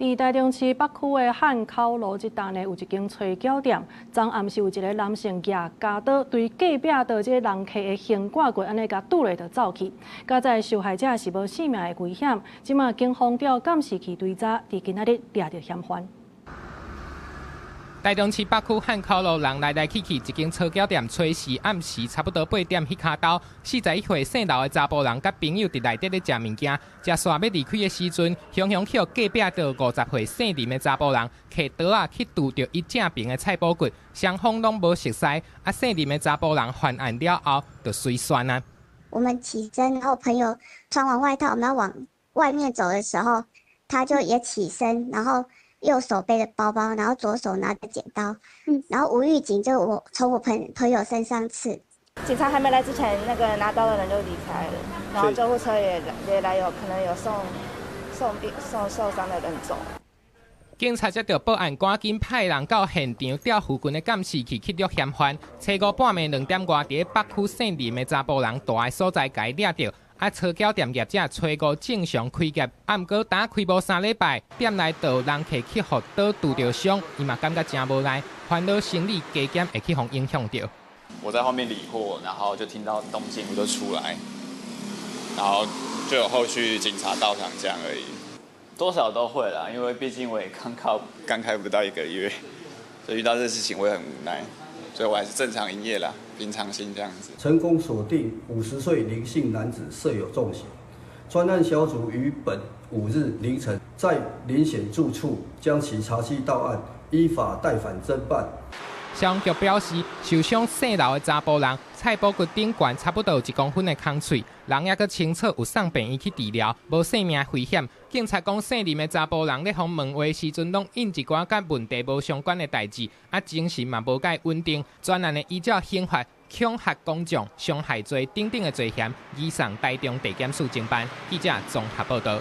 佇台中市北區的漢口路這搭呢，有一間炊餃店，昨暗時有一个男性舉鉸刀對隔壁桌這个人客的胸掛骨按呢共拄落就走去，佳哉受害者是無性命的危險，這馬警方調監視器追查，佇今仔日掠著嫌犯。台中市北區漢口路人來來去去，一間炊餃店，初四暗時差不多8點，彼跤兜，41歲姓劉的查埔人佮朋友佇內底咧食物件，食煞欲離開的時陣，雄雄去予隔壁桌50歲姓林的查埔人提刀仔去挃著伊正爿的菜脯骨，雙方攏無熟似，啊姓林的查埔人犯案了後就隨竄啊。我們起身，然後朋友穿完外套，我們要往外面走的時候，他就也起身，然後右手背着包包，然後左手拿着剪刀，然後無預警就我從我朋友身上刺。警察還沒來之前，那個拿刀的人就離開了，然後救護車也來，有可能有送受傷的人走。警察接到報案，趕緊派人到現場調附近的監視器去錄嫌犯。初五半暝2點外，佇北區姓林的查埔人蹛的所在，共伊掠著。啊，炊餃店業者初五正常開業，啊，毋過打開無3禮拜，店內就有人客去予刀挃著傷，伊嘛感覺誠無奈，煩惱生理加減會去予影響著。我在後面理貨，然後就聽到動靜，我就出來，然後就有後續警察到場這樣而已。多少都會啦，因為畢竟我也剛開剛開不到一個月，所以遇到這事情我也很無奈，所以我還是正常營業啦，平常心這樣子。成功鎖定50歲林姓男子涉有重嫌，專案小組於本5日凌晨在林顯住處將其查緝到案，依法帶返偵辦。消防局表示，受傷姓劉的查埔人，菜脯骨頂懸差不多有1公分的空喙，人猶閣清楚，有送病院去治療，無性命危險。警察講，姓林的查埔人咧予問話時陣，攏應一寡佮問題無相關的代誌，啊，精神嘛無蓋穩定。專案會依照刑法恐嚇公眾、傷害罪等等的罪嫌，移送台中地檢署偵辦。記者綜合報道。